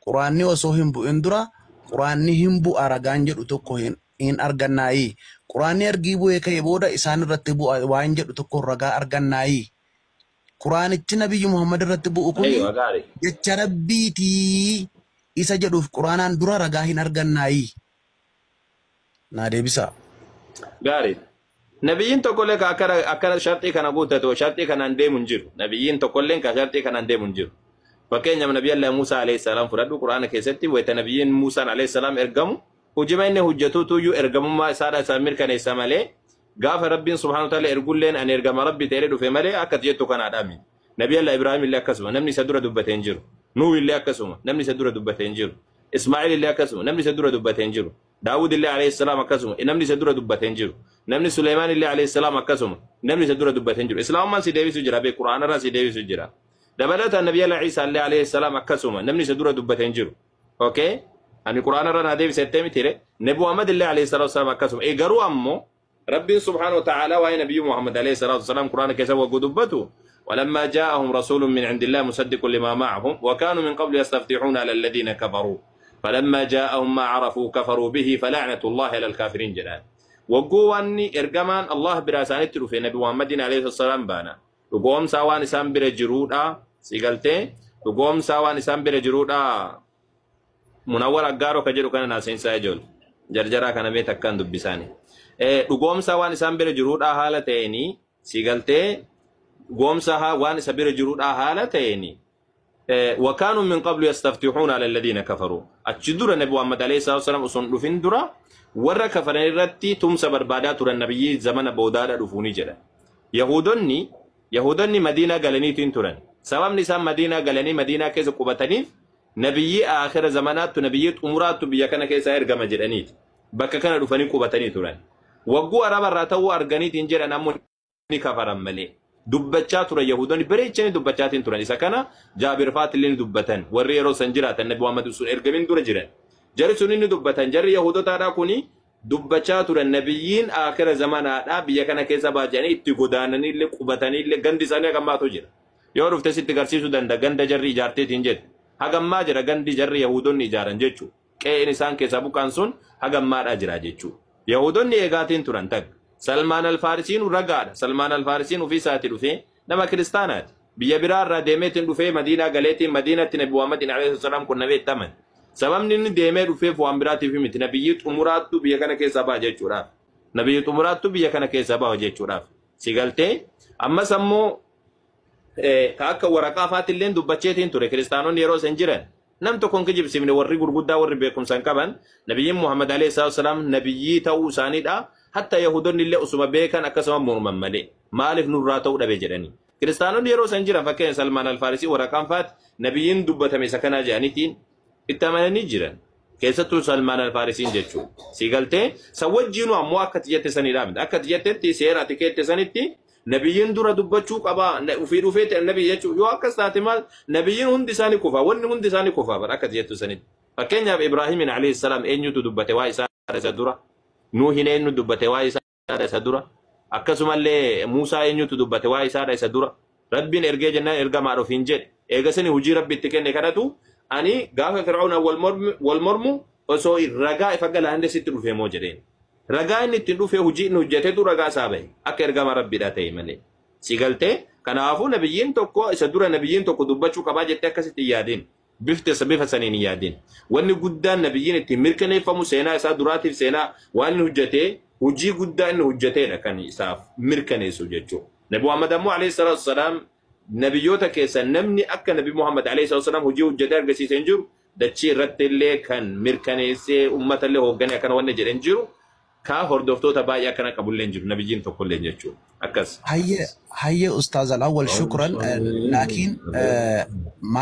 Quraanni osoo hin bu'in dura quraanni hin bu'a ragaan jedhu tokko hin argannaayi. Quraanni ergii bu'ee ka'e booda isaan irratti bu'a waan jedhu tokko ragaa argannaayi. Quraanichi Nabiyyi Muhammad irratti bu'u kuni Aywa gaarii. Jecha Rabbiitii isa jedhuuf quraanaan dura ragaa hin argannaayi. Naa deebisaa. Gaarii. Nabiyyiin tokkollee ka akkana akkana sharxii kana guuttatu sharxii kanaan deemu hin jiru. Nabiyyiin tokkolleen ka sharxii kanaan deemu hin jiru. Fakkeenyaaf Nabiyyi Muusaa alayhi salaam fudhadhu. Quraana keessatti wayita Nabiyyiin Muusaan alayhi salaam ergamu hujima inni hojjetuutu iyyuu ergamummaa isaadha isaan mirkaneessa malee gaafa Rabbiin subhaanahu wa ta'ala ergulleen ani ergama Rabbi ta'ee dhufe malee akka ati jettu kanaadha miti. Nabiyyi Allah Ibraahim illee akkasuma, namni isa dura dubbate hin jiru. Nuuh illee akkasuma, namni isa dura dubbate hin jiru. Ismaa'il illee akkasuma, namni isa dura dubbate hin jiru. Daawud illee alayhi salaam akkasuma, namni isa dura dubbate hin jiru. Namni Suleymaan illee alayhi salaam akkasuma, namni isa dura dubbate hin jiru. Islaamummaan si deebisu jira beek, Qur'aana irraa si deebisu jira. Dabalataan Nabiyyi Allah Iisaa illee alayhi salaam akkasuma, namni isa dura dubbate hin jiru. Okay? Ani Qur'aana irraa naa deebise jettee miti ree? Nabi Muhammad illee alayhi salaatu wasalaam akkasuma. Garuu ammoo Rabbiin subhaanahu wa ta'aalaa waa'ee Nabiyyi Muhammad alayhi salaatu wasalaam Qur'aana keessa wagguu dubbatu, walammaa jaa'ahum rasuulun min indillaahi musaddiqun limaa ma'ahum wa kaanuu min qablu yastaftixuuna ala alladhiina kafaruu falammaa jaa'ahum maa carafuu kafaruu bihi fala'natullaahi ala alkaafiriin jedhaan. Wagguu wanni ergamaan Allah biraa isaanitti dhufe Nabi Muhammadiin alayhi salaatu wasalaam baana. Dhugoomsaa waan isaan bira jiruudha. Si galtee? Dhugoomsaa waan isaan bira jiruudha. Munawwar Aggaaroo ka jedhu kana naa seensaa ijool. Jarjaraa kana mee takkaan dubbisaani. Dhugoomsaa waan isaan bira jiruudhaa haala ta'eeni si galtee, dhugoomsaa waan isa bira jiruudhaa haala ta'eeni, wakaanuu min qablu yastaftixuuna ala alladhiina kafaruu, achi dura Nabi Muhammad alayhi salaatu wasalaam osoo hin dhufin dura warra kafaran irratti tumsa barbaadaa turan nabiyyii zamana boodaadha dhufuuni jedha. Yahuudonni Madiinaa galaniitu hin turan. Sababni isaan Madiinaa galanii Madiinaa keessa qubataniif nabiyyii aakhira zamanaattu, nabiyyii xumuraattu biyya kana keessaa ergama jedhaniiti. Bakka kana dhufanii qubatanii turan. Wagguu Araba irraa ta'uu arganiitiin jedhan ammoo ni kafaran malee. Dubbachaa turan, Yahuudonni bareechanii dubbachaatiin turan. Isa kana Jaabir fa'aatillee ni dubbatan. Warri yeroo san jiraatan Nabi Muhammad sun ergamin dura jiran. Jarri sun ni dubbatan. Jarri Yahuudotaadhaa kuni dubbachaa turan, nabiyyiin aakhira zamanaadhaa biyya kana keessa baajanii itti godaananiillee qubataniillee gandi isaanii hagammaatu jira. Yoo dhufte sitti garsiisuu danda'a, ganda jarri ijaarteetiin jedhe. Hagammaa jira gandi jarri Yahuudonni ijaaran jechuudha. Qe'een isaan keessaa buqqaan sun hagammaadhaa jira jechuudha. Yahuudonni eegaatiin turan takka. Salmaan Alfaarisiin ragaadha. Salmaan Alfaarisiin ofii isaatii dhufee nama kiristaanaati. Biyya biraa irraa deemeetiin dhufee Madiinaa galeetiin Madiinatti Nabi Muhammadin alayhi salaam qunnamee itti amane. Sababni inni deemee dhufeef waan biraatiif miti. Nabiyyii xumuraattu biyya kana keessaa ba'a jechuudhaaf. Nabiyyii xumuraattu biyya kana keessaa ba'a jechuudhaaf. Si galtee? Ammas ammoo ka akka waraqaa fa'aatillee dubbacheetiin ture kiristaanonni yeroo isan jiran. Nam tokko hin kijibsiifne, warri gurguddaa warri beekumsa hin qaban nabiyyiin Muhammad alayhi salaatu wasalaam nabiyyii ta'uu isaaniidha. Hatta Yahuudonni illee osuma beekan akkasuma morman malee maaliif nurraa ta'uu dhabe jedhanii. Kiristaanonni yeroo isan jiran, fakkeenya Salmaan Alfaarisii, waraqaan fa'aati nabiyyiin dubbatame isa kanaa jedhaniitiin itti amananii jiran. Keessattuu Salmaan Alfaarisiin jechuudha. Si galtee? San wajjiinuu ammoo akka ati jette sanidha miti. Akka ati jettetti seera ati keette sanitti nabiyyiin dura dubbachuu qaba. Ufii dhufee ta'e nabiyyi jechuudha. Yoo akkas taate maal, nabiyyiin hundi isaanii kufa. Wanni hundi isaanii kufa bara akka ati jettu sanitti. Fakkeenyaaf Ibraahimin alayhi salaam eenyutu dubbate waa isaa isa dura? Nuuhin eenyu dubbate waa isaa isa dura? Akkasumallee Muusaa eenyutu dubbate waa isaadha isa dura? Rabbiin ergee jennaan ergamaa ofiin jedhe. Eegasani hojii Rabbi itti kenne kanatu ani gaafa Fir'auna wal mormu osoo ragaa ifa galaanne sitti dhufe moo jedheen. Ragaa inni ittiin dhufe hojii inni hojjetetu ragaa isaa bahe. Akka ergama Rabbiidha ta'e malee. Si galtee? Kanaafuu nabiyyiin tokko isa dura nabiyyiin tokko dubbachuu qabaa jettee akkasitti hin yaadin. Bifti isa bifa saniin hin yaadin. Wanni guddaan nabiyyiin ittiin mirkaneeffamu seenaa isaa duraatiif seenaa waan inni hojjetee, hojii guddaa inni hojjeteedha kan isaaf mirkaneessu jechuudha. Nabi Muhammad ammoo alayhi salaatu wasalaam nabiyyoota keessa namni akka Nabi Muhammad alayhi salaatu wasalaam hojii hojjetee argisiisee hin jiru. Dachii irratti illee kan mirkaneessee uummata illee hoogganee akkana wanni jedhe hin jiru. Ka hordoftoota baay'ee akkana qabullee hin jiru nabiyyiin tokkollee jechuudha. Akkas. Hayyee hayyee, Ustaaz Al-Awwal, shukran, laakiin maal